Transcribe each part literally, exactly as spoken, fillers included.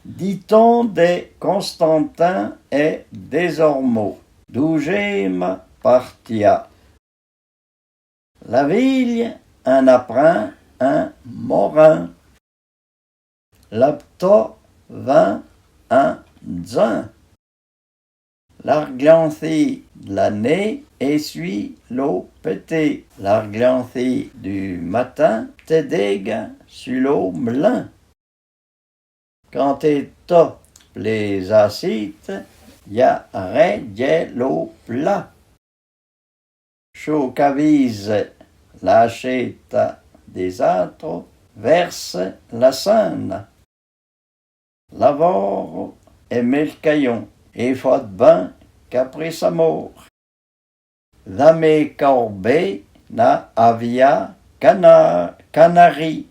Diton de Constantin è Dézormô, doujéma partia. La vilye in aprin in morin. L'apto vin in dzin. L'arglanti de la né éssui lo pété. L'arglanti du matin té déga su lo mlin. Kan é to plé assit, y a ré djé lo pla. Cho k'avize la chéta dé-z-atro vèrse la sin-na. L'avôro è mé l'kayon, é fo bin k'apré sa mor. Dza mé korbé n'a avia kana-, kanari.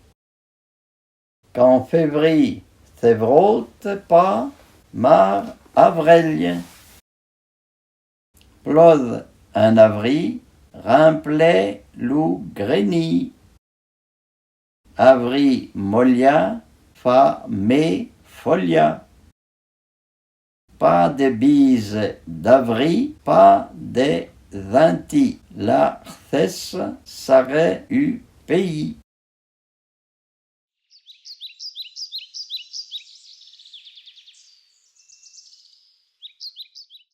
Kan févri té vrôte pa, mar avrèlye. Plodze in avri rinplé lo grèni. Avri molya fa mé folya. Pa de bize d'avri, pa de zinti. La rtsèssa sarè u péi.